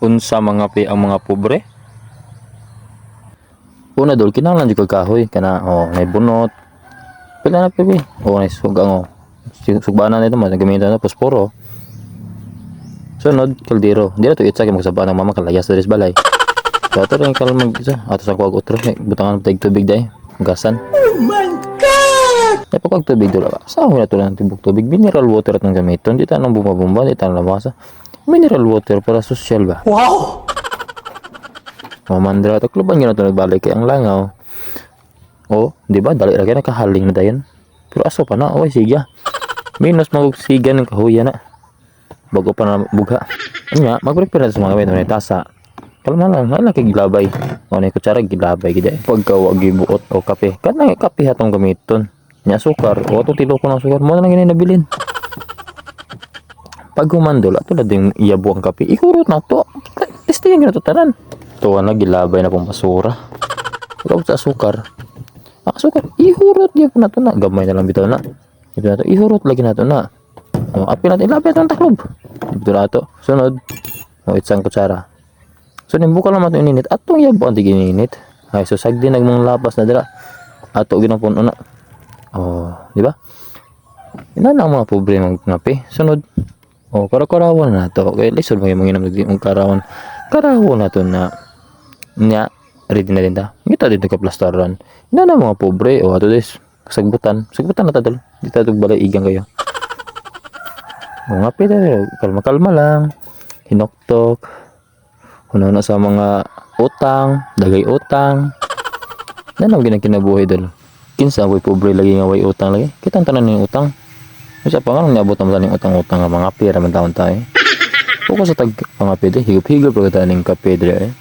Unsa mangape ang mga pobre? Una dol, kinahanglan jud kag kahoy kana, oh, nay bunot. Pila na pibi? Oh, nay sugang, oh. Sugbanan nito man gamiton na posporo. Sunod, kaldero. Di na to itsa kay magsaba ng mama kalayas diri sa balay. So ato rin kalmag isa. Ato sa kuwag otro, eh, butangan pa tubig dai. Gasan. Oh my God! Ay pag tubig dula ba? Sa na to lang tibok tubig. Mineral water atong gamiton. Di ta nang bumabomba, di ta nang lamasa. Mineral water para social ba? Wow! O mandra takloban gyud na to nagbalik kay ang langaw. Oh, di ba? Dali ra kay nakahaling na dayon. Pero aso pa na, oy siga. Minus magsiga ng kahuya na. Bago pa na bugha. Nya, mag-prepare na sa mga gamit na tasa. Kalma lang, wala kay gilabay. O na kutsara gilabay gid eh. Pagka wa gibuot o kape. Kanang kape hatong gamiton. Nya sukar, o atong tiloko ng sukar mo na lang gini nabilin. Pag humandol, ato na din iyabo ang kape. Ihurot na to. Testingin na to tanan. Tuwa na gilabay na pong basura. Ikaw sa sukar. Ang sukar, ihurot gyud na to na. Gamay na lang bitaw na. Dito na to, ihurot lagi na to na. O, apil natin, ilabay natin ang taklob. Dito na to. Sunod, o, itsang kutsara. So, nimbuka lang natin ininit. Atong yabo ang tigininit. Ay, so sagdi nagmong lapas na dira. Ato ginapon na. Oh, di ba? Ina na ang mga pobre magnapi. Sunod. Oh, karawan na to. Kay lisod mo yung mga mga karawan. Karawan na to na nya ready na din ta. Ngita dito ka plastaran. Ina na mga pobre o ato des sagbutan. Sagbutan na ta dol. Di ta tug balay igang kayo. O nga pita kalma-kalma lang. Hinoktok. Una na sa mga utang, dagay utang. Na nang ginakinabuhi dol. Kinsa way pobre lagi nga way utang lagi. Kitang tanan ning utang. Usa pa nga niabot naman ning utang-utang nga mga pera man taon tayo. Focus sa tag mga pwede, higop-higop ra taning kape dire eh.